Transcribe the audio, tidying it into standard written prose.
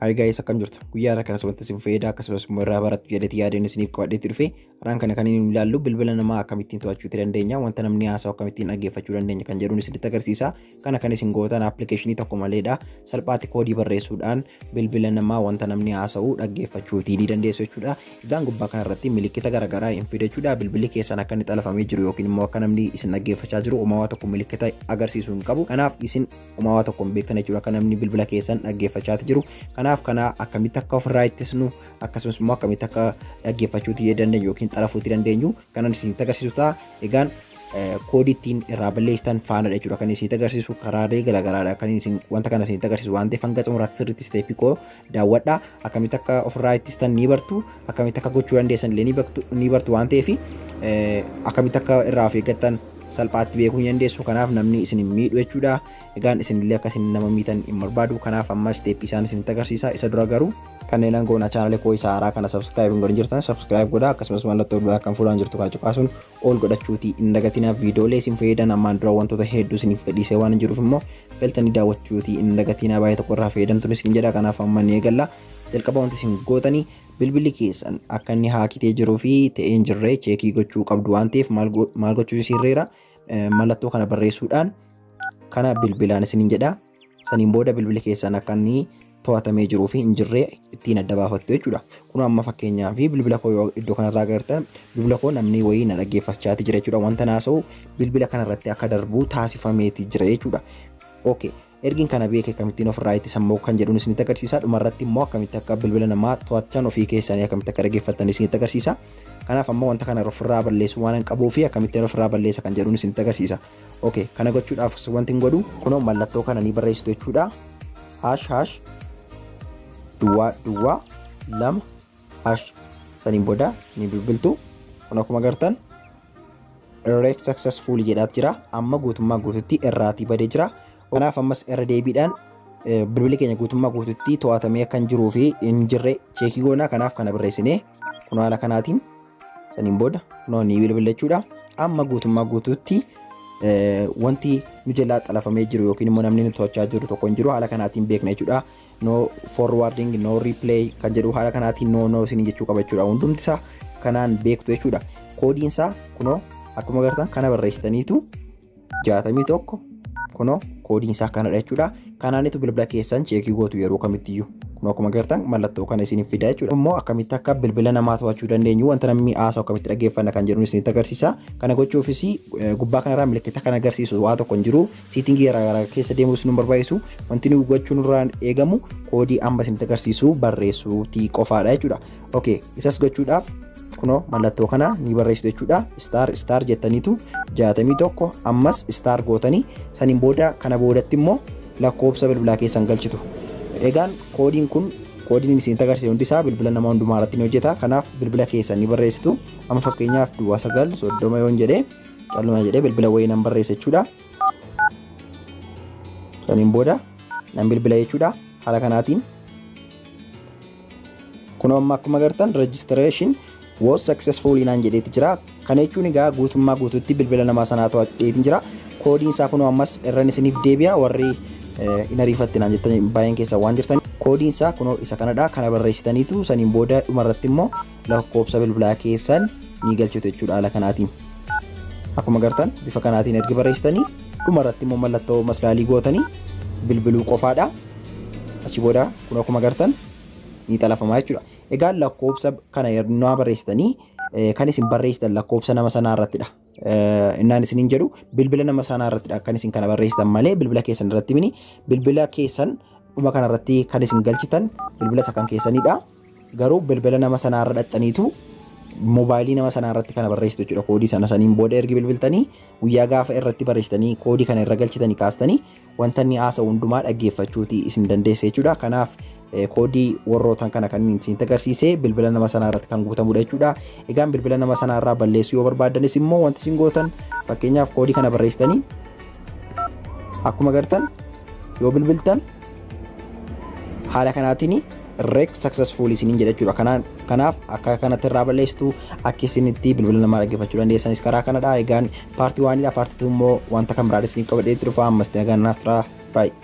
Hi guys, akkam jirtu? Guyyaa har'a kanas wanta isin fayyada akkasumas immoo irraa barattu jedheeti yaadeen isiniif qabadheetti dhufe. Har'aan kana kan inni ilaallu bilbila namaa akkamittiin to'achuu dandeenya, wanta namni haasa'u akkamittiin dhaggeeffachuu dandeenya kan jedhuun isinitti agarsiisa. Kana kan isin gootan appilikeeshinii tokko maleedha. Salphaatti koodii barreessuudhaan bilbila namaa wanta namni haasa'u dhaggeeffachuutii ni dandeessu jechuudha. Egaan gubbaa kanarratti milikkita garaagaraa hin fida jechuudha. Bilbilli keessan akka inni xalafamee jiru yookiin immoo akka namni isin dhaggeeffachaa jiru uumamaa tokko milikkita agarsiisu hin qabu. Kanaaf isin uumamaa tokko hin beektan jechuudha, akka namni bilbila keessan dhaggeeffachaa jiru. Kanaaf kana akkamitti akka ofirraa ittisnu, akkasumas immoo akkamitti akka dhaggeeffachuutii dandeenyu yookiin xalafuutii dandeenyu kanan isinitti agarsiisu ta'a. Egaan koodii ittiin irraa balleessitan faanadha jechuudha kan isinitti agarsiisu. Karaalee garaagaraadha kan isin wanta kana isinitti agarsiisu waan ta'eef, hanga xumuraatti sirriitti step koo daawwadha. Akkamitti akka ofirraa ittistan ni bartu, akkamitti akka gochuu dandeessan illee ni bartu waan ta'eef, akkamitti akka irraa of eeggattan salphaatti beekuu ni dandeessu. Kanaaf namni isin hin miidhu jechuudha. Egaan isinillee akka isin nama miitan hin barbaadu. Kanaaf amma step isaan isinitti agarsiisa. Isa dura garuu kanneen hangoonaa channel koo isa haaraa kana subscribe hin godhin jirtan subscribe godhaa, akkasumas mallattoo bilbilaa kan fuulaan jirtu kana cuqaasuun ol godhachuutii hin dagatinaa. Viidiyoolee isin fayyadan ammaan dura wantoota hedduu isiniif gadhiisee waan jiruuf immoo galtanii daawwachuutii hin dagatinaa, baay'ee tokko irraa fayyadamtuun isin jedha. Kanaaf amma ni eegalla. Jalqaba wanti isin gootanii bilbilli keessan akka inni haakitee jiruu fi ta'ee hin jirre check gochuu qabdu waan ta'eef, maal gochuu isinreera? Mallattoo kana barreessuudhaan kana bilbilaan isiniin jedha. Saniin booda bilbilli keessan akka inni to'atamee jiruu fi hin jirre ittiin adda baafattu jechuudha. Kun amma fakkeenyaaf bilbila koo yoo iddoo kanarraa agartan, bilbila koo namni wayii na dhaggeeffachaati jira jechuudha. Wanta naasa'u bilbila kanarratti akka darbu taasifameeti jira jechuudha. Okay. Ergiin kana beeke akkamittiin ofirraa ittisan immoo kan jedhuun isinitti agarsiisa. Dhumarratti immoo akkamitti akka bilbila namaa to'achan ofii keessanii akkamitti akka dhaggeeffattan isinitti agarsiisa. Kanaaf amma wanta kana ofirraa balleessuu waan hin qabuu fi akkamittiin ofirraa balleessa kan jedhuun isinitti agarsiisa. Okay, kana gochuudhaaf wanti hin godhu kunoo mallattoo kana ni barreessitu jechuudha. ##0002#. Saniin booda ni bilbiltu. Kun akkuma agartan "Erase successfully" jedhaat jira. Amma guutummaa guututti irraatii badee jira. Kanaaf ammas irra deebiidhaan bilbilli keenya guutummaa guututti to'atamee kan jiruu fi hin jirre check goona. Kanaaf kana barreessinee kun haala kanaatiin saniin booda kunoo ni bilbila jechuudha. Amma guutummaa guututti wanti nu jalaa xalafamee jiru yookiin immoo namni nu to'achaa jiru tokko hin jiru, haala kanaatiin beekna jechuudha. No forwarding, no replay kan jedhu haala kanaatiin no no isin jechuu qaba jechuudha. Hundumti isaa kanaan beektu jechuudha. Koodiin isaa kunoo akkuma agartan kana barreessitaniitu 61, kunoo koodiin isaa kanadha jechuudha. Kanaanitu bilbila keessan check gootu yeroo kamittiyyuu. Kunoo akkuma agartan mallattoo kana isiniif fida jechuudha. Immoo akkamitti akka bilbila namaa to'achuu dandeenyu, wanta namni haasa'u akkamitti dhaggeeffanna kan jedhuun isinitti agarsiisa. Kana gochuufis gubbaa kanarraa milikkita kan agarsiisu waa tokko hin jiru. Setting garaagaraa keessa deemuus nu barbaachisu. Wanti nu gochuu nurraa eegamu koodii amma isinitti agarsiisu barreessuutii qofaadha jechuudha. Okay, isas gochuudhaaf kunoo mallattoo kana ni barreessitu jechuudha. Star star jettaniitu 61 ammas star gootanii saniin booda kana boodatti immoo lakkoofsa bilbilaa keessan galchitu. Egaan koodiin kun, koodiin isinitti agarsiise hundi isaa bilbila nama hundumaa irratti ni hojjeta. Kanaaf bilbila keessan ni barreessitu. Amma fakkeenyaaf 0930 yoon jedhee, calluma jedhee bilbila wayii nan barreessa jechuudha. Saniin booda nan bilbila jechuudha. Haala kanaatiin kunoo amma akkuma agartan "Registration was successful" naan jedheeti jira. Kana jechuun egaa guutummaa guutuutti bilbila namaa sanaa to'adheetiin jira. Koodiin isaa kunoo ammas irran isiniif deebi'a, warri hin ariifatte naan jettan baay'een keessaa waan jirtan. Koodiin isaa kunoo isa kanadha. Kana barreessitaniitu saniin booda dhumarratti immoo lakkoofsa bilbilaa keessan ni galchitu jechuudha haala kanaatiin. Akkuma agartan bifa kanaatiin ergi barreessitanii dhumarratti immoo mallattoo maslaalii gootanii bilbiluu qofaadha. Achi booda kun akkuma agartan ni xalafamaa jechuudha. Egaa lakkoofsa kana yeroo barreessitanii kan isin barreessitan lakkoofsa nama sanaa irrattidha. Innaan isiniin jedhu bilbila nama sanaa irrattidha kan isin kana barreessitan malee bilbila keessan irratti mini. Bilbila keessan dhuma kanarratti kan isin galchitan bilbila isa kan keessanidha. Garuu bilbila nama sanaa irra dhaxxaniitu moobaayilii nama sanaa irratti kana barreessitu jechuudha koodii sana. Saniin booda ergi bilbiltanii guyyaa gaafa irratti barreessitanii koodii kana irra galchitanii kaastanii wanta inni haasa'u hundumaa dhaggeeffachuuti isin dandeessa jechuudha. Kanaaf koodii warrootan kana kan isinitti agarsiise bilbila nama sanaa irratti kan guutamudha jechuudha. Egaan bilbila nama sanaa irraa balleessuu yoo barbaaddanis immoo wanti isin gootan fakkeenyaaf koodii kana barreessitanii akkuma agartan yoo bilbiltan haala kanaatiin "Erase successful" isiniin jedha jechuudha. Kanaaf akka kanatti irraa balleessitu, akka isinitti bilbila namaa dhaggeeffachuu dandeessanis karaa kanadha. Egaan part oneidha. Part two immoo wanta kan biraadha isiniif qabadhee itti dhufa. Ammas nagaan naaf tura. Baay'ee.